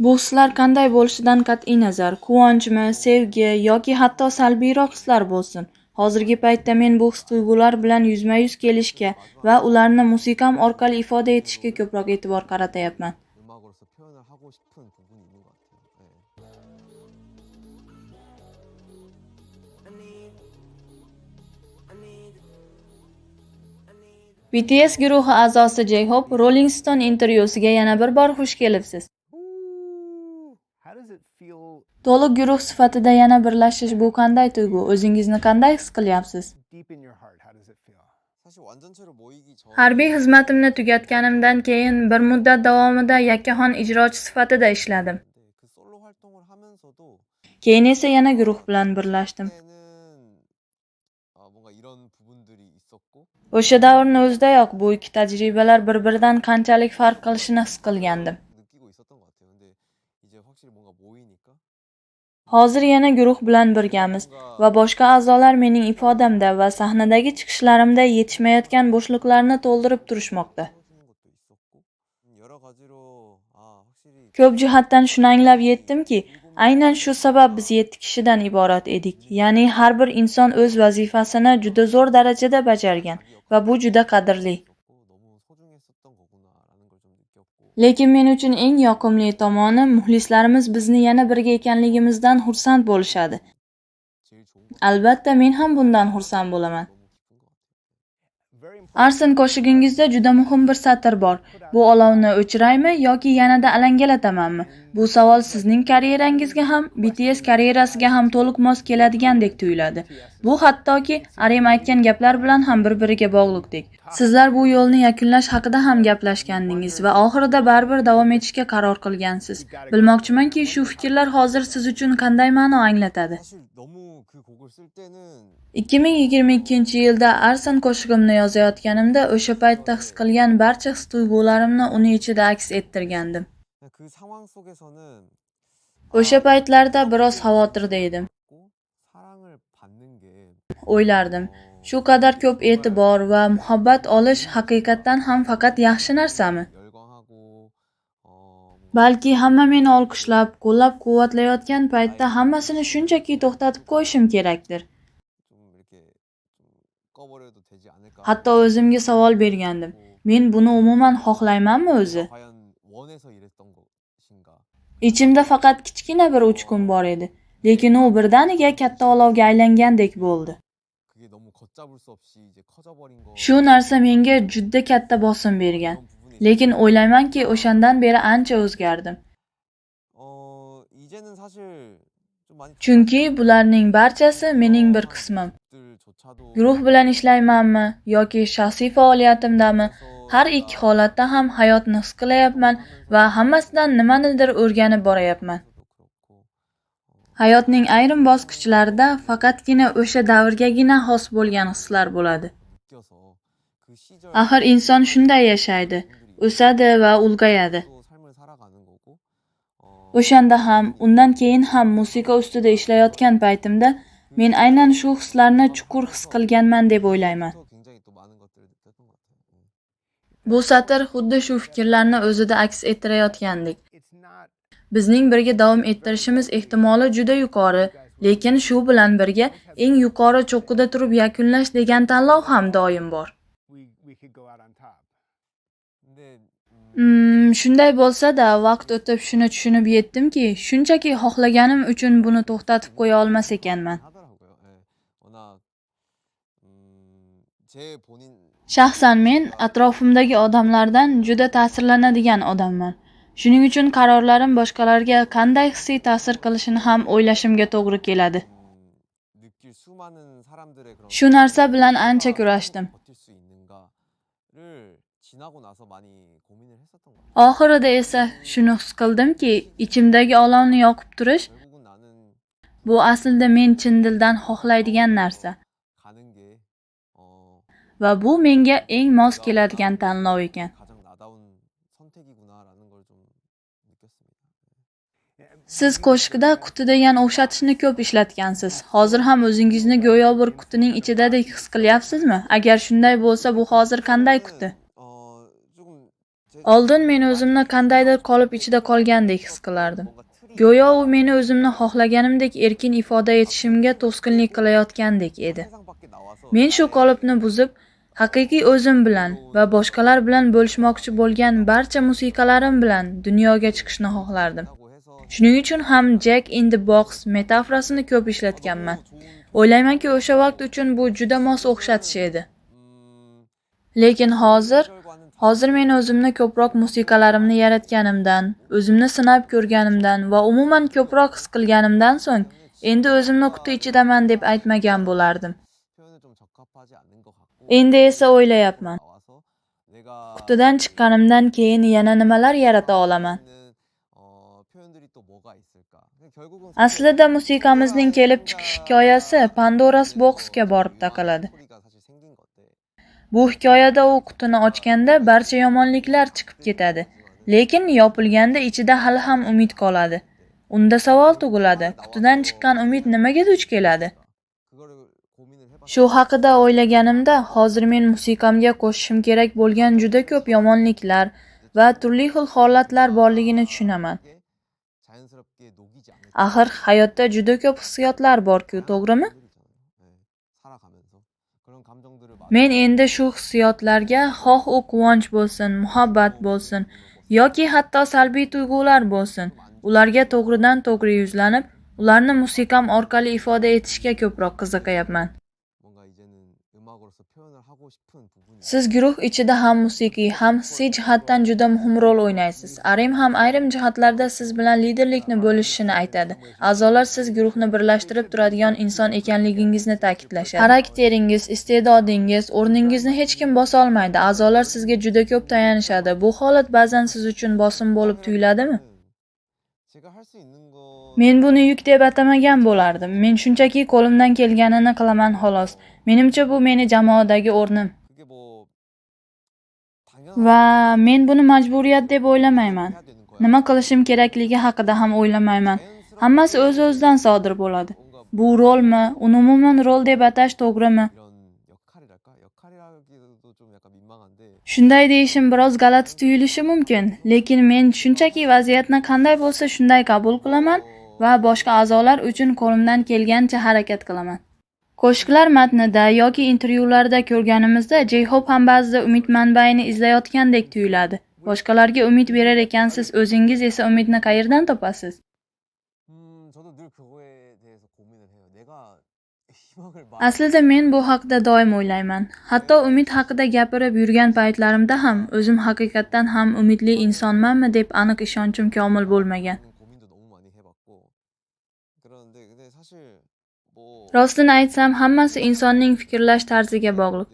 Bu hislar qanday bo'lishidan qat'iy nazar, quvonchmi, sevgi yoki hatto salbiyroq hislar bo'lsin. Hozirgi paytda men bu his-tuyg'ular bilan yuzma-yuz kelishga va ularni musiqam orqali ifoda etishga ko'proq e'tibor qaratayapman. 음악으로서 표현을 하고 싶은 부분이 있는 것 같아요. 네. BTS guruhi a'zosi J-Hope Rolling Stone intervyusiga yana bir bor xush kelibsiz. How does it feel To'liq guruh sifatida yana birlashish bu qanday tuyg'u? O'zingizni qanday his qilyapsiz? deep in your heart? How does it feel? 사실 완전체로 모이기 전 Harbiy xizmatimni tugatganimdan keyin bir muddat davomida yakkaxon ijrochi sifatida ishladim. 그 솔로 활동을 하면서도 Keyin esa yana guruh bilan birlashdim. 그때는 아, 뭔가 이런 부분들이 있었고 O'sha davrni o'zidayoq bu ikki tajribalar bir-biridan qanchalik farq qilishini his qilgandim. 느끼고 있었던 것 같아요. 근데 이제 확실히 뭔가 모이니까 Hozir yana guruh bilan birgamiz va boshqa a'zolar mening ifodamda va sahnadagi chiqishlarimda yetishmayotgan bo'shliqlarni to'ldirib turishmoqda. 채워주는 것도 있었고 여러 가지로 아 확실히 Ko'p jihatdan shuni anglab yetdimki, aynan shu sabab biz 7 kishidan iborat edik. Ya'ni har bir inson o'z vazifasini juda zo'r darajada bajargan va bu juda qadrli. 있었고 너무 소중했었던 거구나라는 걸 좀 느꼈고 Lekin men uchun eng yoqimli tomoni muxlislarimiz bizni yana birga ekanligimizdan xursand bo'lishadi. 제일 좋은 것 Albatta, men ham bundan xursand bo'laman. 너무 기쁜 것 같아요. Very important. Arson qo'shig'ingizda juda muhim bir satr bor. Bu olovni o'chiraymi yoki yanada alangalatamanmi? Bu savol sizning karyerangizga ham, BTS karyerasiga ham to'liq mos keladigandek tuyuladi. Bu hattoki RM aytgan gaplar bilan ham bir-biriga bog'liqdek. Sizlar bu yo'lni yakunlash haqida ham gaplashgandingiz va oxirida baribir davom etishga qaror qilgansiz. Bilmoqchimanki, shu fikrlar hozir siz uchun qanday ma'no anglatadi? 사실 너무 그 곡을 쓸 때는 2022-yilda Arson qo'shig'imni yozayotganimda o'sha paytda his qilgan barcha his-tuyg'ularimni uni ichida aks ettirgandim. 그냥 그 상황 속에서는 O'sha paytlarda biroz xavotirda edim. 사랑을 받는 게 O'ylardim, shu qadar ko'p e'tibor va muhabbat olish haqiqatdan ham faqat yaxshi narsami? 열광하고 어 뭔가 Balki hamma meni olqishlab, qo'llab-quvvatlayotgan paytda hammasini shunchaki to'xtatib qo'yishim kerakdir. 좀 이렇게 좀 꺼버려도 되지 않을까? Hatto o'zimga savol bergandim. Men buni umuman xohlaymanmi o'zi? 과연 원해서 이랬던 것인가? Ichimda faqat kichkina bir uchqun bor edi, lekin u birdaniga katta olovga aylangandek bo'ldi. 그게 너무 걷잡을 수 없이 이제 커져버린 거. Shu narsa menga juda katta bosim bergan. 그런 부분이 Lekin o'ylaymanki, o'shandan beri ancha o'zgardim. 어 이제는 사실 좀 많이 Chunki bularning barchasi mening bir qismim. 들조차도 Guruh bilan ishlaymanmi yoki shaxsiy faoliyatimdami, har ikki holatda ham hayotni his qilayapman va hammasidan nimanidir o'rganib borayapman. Hayotning ayrim bosqichlarida faqatgina o'sha davrgagina xos bo'lgan hislar bo'ladi. 느껴서 그 시절 Axir inson shunday yashaydi, o'sadi va ulg'ayadi. 또 삶을 살아가는 거고 어, O'shanda ham, undan keyin ham musiqa ustida ishlayotgan paytimda men aynan shu hislarni chuqur his qilganman deb o'ylayman. 또 굉장히 또 많은 것들을 느꼈던 것 같아요. 예. Bu satr xuddi shu fikrlarni o'zida aks ettirayotgandek. It's not Bizning birga davom ettirishimiz ehtimoli juda yuqori, lekin shu bilan birga eng yuqori cho'qqida turib yakunlash degan tanlov ham doim bor. we could go out on top. 근데 Shunday bo'lsa-da, vaqt o'tib shuni tushunib yetdimki, shunchaki xohlaganim uchun buni to'xtatib qo'ya olmas ekanman. 하더라고요. 예. 워낙 제 본인 Shaxsan men atrofimdagi odamlardan juda ta'sirlanadigan odamman. Shuning uchun qarorlarim boshqalarga qanday hissiy ta'sir qilishini ham o'ylashimga to'g'ri keladi. 느낄 수많은 사람들의 그런 Shu narsa bilan ancha kurashdim. 버틸 수 있는가를 지나고 나서 많이 고민을 했었던 것 같아요. Oxirida esa shuni his qildimki, ichimdagi olovni yoqib turish 결국은 나는 bu aslida men chin dildan xohlaydigan narsa 가는 게 어, va bu menga eng mos keladigan tanlov ekan. 가장 나다운 선택이구나라는 걸 좀 느꼈습니다. Siz qo'shiqda quti degan o'xshatishni ko'p ishlatgansiz. Hozir ham o'zingizni go'yo bir qutining ichidadek his qilyapsizmi? Agar shunday bo'lsa, bu hozir qanday quti? 어, 조금 Oldin men o'zimni qandaydir qolip ichida qolgandek his qilardim. Go'yo u meni o'zimni xohlaganimdek erkin ifoda etishimga to'sqinlik qilayotgandek edi. Men shu qolipni buzib, haqiqiy o'zim bilan va boshqalar bilan bo'lishmoqchi bo'lgan barcha musiqalarim bilan dunyoga chiqishni xohlardim. Shuning uchun ham Jack in the Box metaforasini ko'p ishlatganman. O'ylaymanki, o'sha vaqt uchun bu juda mos o'xshatish edi. Lekin hozir men o'zimni ko'proq musiqalarimni yaratganimdan, o'zimni sinab ko'rganimdan va umuman ko'proq his qilganimdan so'ng endi o'zimni quti ichidaman deb aytmagan bo'lardim. Endi esa o'ylayapman. Qutidan chiqqanimdan keyin yana nimalar yarata olaman? Aslida musiqamizning kelib chiqish hikoyasi Pandora's Box'ga borib taqaladi. Bu hikoyada u qutini ochganda barcha yomonliklar chiqib ketadi, lekin yopilganda ichida hali ham umid qoladi. Unda savol tug'iladi, qutidan chiqqan umid nimaga duch keladi? Shu haqida o'ylaganimda, hozir men musiqamga qo'shishim kerak bo'lgan juda ko'p yomonliklar va turli xil holatlar borligini tushunaman. Axir, hayotda juda ko'p hissiyotlar bor-ku, to'g'rimi? Men endi shu hissiyotlarga, xoh u quvonch bo'lsin, muhabbat bo'lsin yoki hatto salbiy tuyg'ular bo'lsin, ularga to'g'ridan-to'g'ri yuzlanib, ularni musiqam orqali ifoda etishga ko'proq qiziqayapman. Siz guruh ichida ham musiqiy, ham hissiy jihatdan juda muhim rol o'ynaysiz. Arim ham ayrim jihatlarda siz bilan liderlikni bo'lishishini aytadi. A'zolar siz guruhni birlashtirib turadigan inson ekanligingizni ta'kidlashadi. Xarakteringiz, iste'dodingiz, o'rningizni hech kim bosa olmaydi. A'zolar sizga juda ko'p tayanishadi. Bu holat ba'zan siz uchun bosim bo'lib tuyiladimi? Men buni yuk deb atamagan bo'lardim. Men shunchaki qo'limdan kelganini qilaman xolos. Menimcha bu meni jamoadagi o'rnim. Va men buni majburiyat deb o'ylamayman. Nima qilishim kerakligi haqida ham o'ylamayman. Hammasi o'z-o'zidan sodir bo'ladi. Bu rolmi? Uni umuman rol deb atash to'g'rimi? Shunday deyishim biroz g'alati tuyulishi mumkin, lekin men shunchaki vaziyatni qanday bo'lsa shunday qabul qilaman va boshqa a'zolar uchun qo'limdan kelgancha harakat qilaman. Qo'shiqlar matnida yoki intervyularda ko'rganimizda J-Hope ham ba'zida umid manbaini izlayotgandek tuyuladi. Boshqalarga umid berar ekansiz, o'zingiz esa umidni qayerdan topasiz? Aslida men bu haqida doim o'ylayman. Hatto umid haqida gapirib yurgan paytlarimda ham o'zim haqiqatdan ham umidli insonmanmi deb aniq ishonchim komil bo'lmagan. Rostini aytsam, hammasi insonning fikrlash tarziga bog'liq.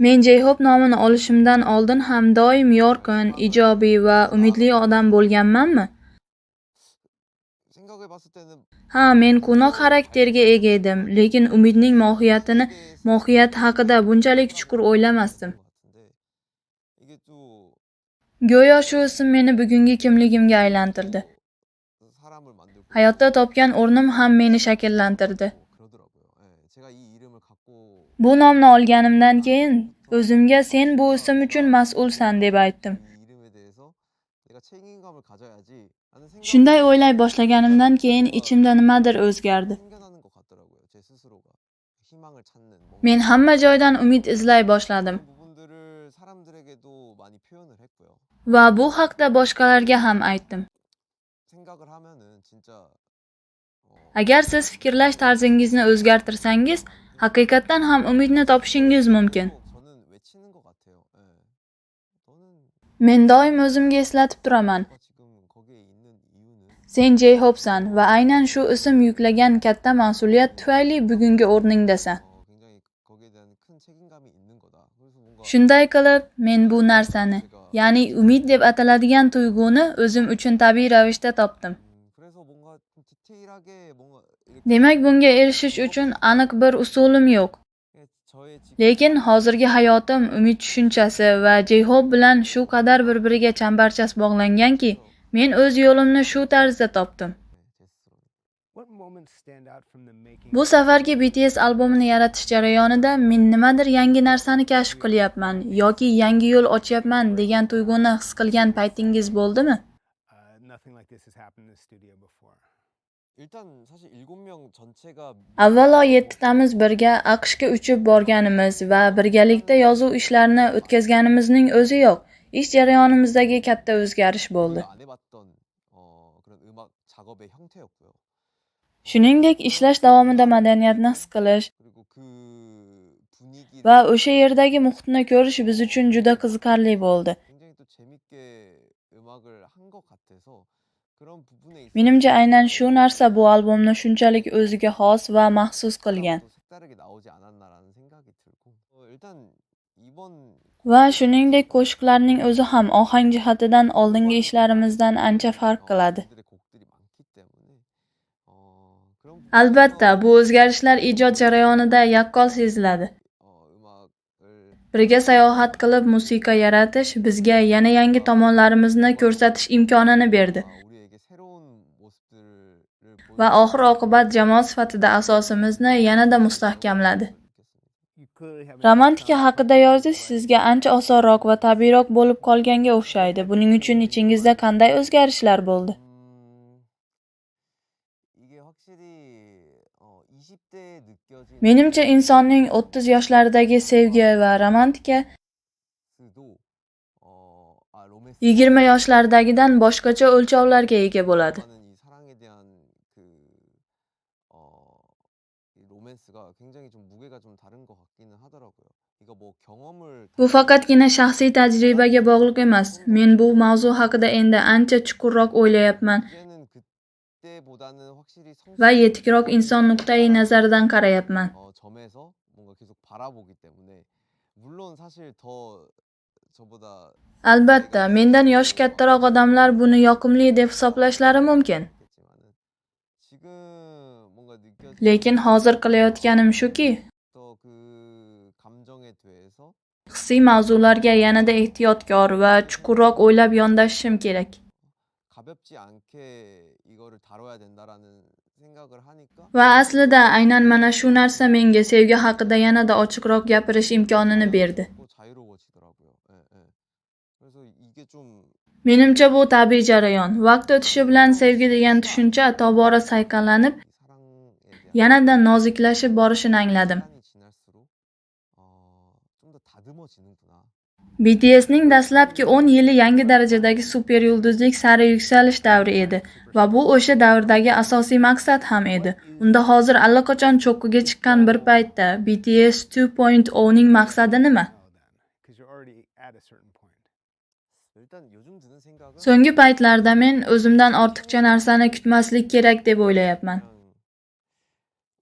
Men J-Hope nomini olishimdan oldin ham doim yorqin, ijobiy va umidli odam bo'lganmanmi? Ha, men quvnoq xarakterga ega edim, lekin umidning mohiyati haqida bunchalik chuqur o'ylamasdim. Go'yo shu ism meni bugungi kimligimga aylantirdi. Hayotda topgan o'rnim ham meni shakllantirdi. Bu nomni olganimdan keyin o'zimga sen bu ism uchun mas'ulsan deb aytdim. Shunday o'ylay boshlaganimdan keyin ichimda nimadir o'zgardi. Men hamma joydan umid izlay boshladim. Va bu haqda boshqalarga ham aytdim. Agar siz fikrlash tarzingizni o'zgartirsangiz, haqiqatdan ham umidni topishingiz mumkin. Men doim o'zimga eslatib turaman. Sen J-Hope'san va aynan shu ism yuklagan katta mas'uliyat tufayli bugungi o'rningdasan. Shunday qilib, men bu narsani, ya'ni umid deb ataladigan tuyg'uni o'zim uchun tabiiy ravishda topdim. Demak, bunga erishish uchun aniq bir usulim yo'q. Lekin hozirgi hayotim umid tushunchasi va J-Hope bilan shu qadar bir-biriga chambarchas bog'langanki, men o'z yo'limni shu tarzda topdim. moments stand out from the making Bu safargi BTS albomini yaratish jarayonida men nimadir yangi narsani kashf qilyapman yoki yangi yo'l ochyapman degan tuyg'uni his qilgan paytingiz bo'ldimi? Nothing like this has happened in the studio before. 일단 사실 7명 전체가 Avvalo yettitamiz birga AQShga uchib borganimiz va birgalikda yozuv ishlarini o'tkazganimizning o'ziyoq ish jarayonimizdagi katta o'zgarish bo'ldi. 안 해봤던 그런 음악 작업의 형태였고요. Shuningdek, ishlash davomida madaniyatni his qilish 그리고 그 분위기 va o'sha yerdagi muhitni ko'rish biz uchun juda qiziqarli bo'ldi. 굉장히 또 재밌게 음악을 한 것 같아서 그런 부분에 있어서 Menimcha, aynan shu narsa bu albomni shunchalik o'ziga xos va maxsus qilgan. 또 색다르게 나오지 않았나라는 생각이 들고 일단 이번 Va shuningdek, qo'shiqlarning o'zi ham ohang jihatidan oldingi ishlarimizdan ancha farq qiladi. 분들의 곡들이 많기 때문에 그런 Albatta, 부분에서 bu o'zgarishlar ijod jarayonida yaqqol seziladi. 음악을 Birga sayohat qilib musiqa yaratish bizga yana yangi tomonlarimizni ko'rsatish imkonini berdi 우리에게 새로운 모습들을 va oxir-oqibat jamoa sifatida asosimizni yanada mustahkamladi. You clearly have a Romantika newfound haqida confidence yozish in sizga ancha osonroq va tabiiyroq bo'lib qolganga o'xshaydi. Buning uchun ichingizda qanday o'zgarishlar bo'ldi? 이게 확실히 20대에 느껴진 Menimcha, insonning 30 yoshlaridagi sevgi va romantika 도 로맨스 20 yoshlardagidan boshqacha o'lchovlarga ega bo'ladi. 하는 이 사랑에 대한 그 이 로맨스가 굉장히 좀 무게가 좀 다른 것 같기는 하더라고요. 이거 뭐 경험을 Bu faqatgina shaxsiy tajribaga bog'liq emas. Men bu mavzu haqida endi ancha chuqurroq o'ylayapman 이제는 그때보다는 확실히 va yetukroq inson nuqtai nazaridan qarayapman. 점에서 뭔가 계속 바라보기 때문에 물론 사실 더 저보다 Albatta, mendan yoshi kattaroq odamlar buni yoqimli deb hisoblashlari mumkin. 했겠지만은 지금 뭔가 느껴지는 Lekin hozir qilayotganim shuki, 그 감정에 대해서 hissiy mavzularga yanada ehtiyotkor va chuqurroq o'ylab yondashishim kerak. 가볍지 않게 이거를 다뤄야 된다라는 생각을 하니까 Va aslida aynan mana shu narsa menga sevgi haqida yanada ochiqroq gapirish imkonini berdi. 또 자유로워지더라고요. 예, 예. 그래서 이게 좀 Menimcha, bu tabiiy jarayon. Vaqt o'tishi bilan sevgi degan tushuncha tobora sayqallanib, 이 사랑에 대한 yanada noziklashib borishini angladim. 시간이 지날수록 좀 더 다듬어지는구나. BTSning dastlabki 10 yili yangi darajadagi super yulduzlik sari yuksalish davri edi va bu o'sha davrdagi asosiy maqsad ham edi. Unda hozir allaqachon cho'qqiga chiqqan bir paytda BTS 2.0 ning maqsadi nima? well then, because you're already at a certain point. 일단 요즘 드는 생각은 So'nggi paytlarda men o'zimdan ortiqcha narsani kutmaslik kerak deb o'ylayapman. 그냥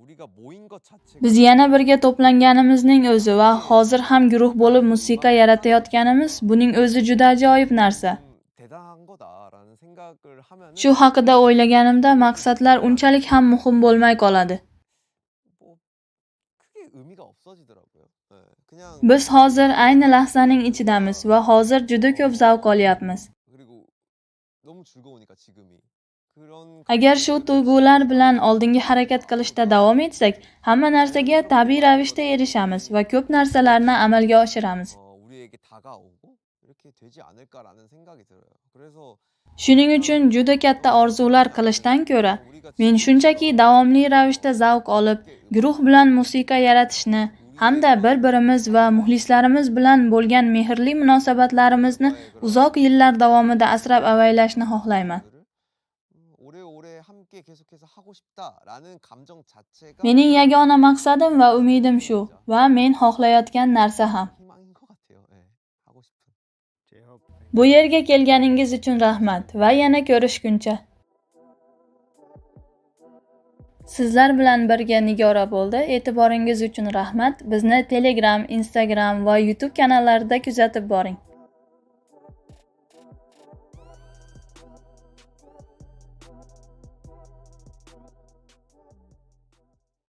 우리가 모인 것 자체가 Biz yana birga to'planganimizning o'zi va hozir ham guruh bo'lib musiqa yaratayotganimiz buning o'zi juda ajoyib narsa. 좀 대단한 거다라는 생각을 하면은 Shu haqida o'ylaganimda maqsadlar unchalik ham muhim bo'lmay qoladi. 뭐 크게 의미가 없어지더라고요. 예, 그냥 Biz hozir ayni lahzaning ichidamiz va hozir juda ko'p zavq olyapmiz. 그리고 너무 즐거우니까 지금이 그런 Agar shu tuyg'ular bilan oldinga harakat qilishda davom etsak, hamma narsaga tabiiy ravishda erishamiz va ko'p narsalarni amalga oshiramiz. 우리에게 다가오고 이렇게 되지 않을까라는 생각이 들어요. 그래서 Shuning uchun juda katta orzular qilishdan ko'ra, men shunchaki davomli ravishda zavq olib, guruh bilan musiqa yaratishni hamda bir-birimiz va muxlislarimiz bilan bo'lgan mehrli munosabatlarimizni uzoq yillar davomida asrab avaylashni xohlayman. 오래오래 함께 계속해서 하고 싶다라는 감정 자체가 Mening yagona maqsadim va umidim shu va men xohlayotgan narsa ham. 희망인 것 같아요. 예, 하고 싶은. J-Hope, thank Bu yerga kelganingiz uchun rahmat va yana ko'rishguncha. Sizlar bilan birga Nigora bo'ldi. E'tiboringiz uchun rahmat. Bizni Telegram, Instagram va YouTube kanallarida kuzatib boring.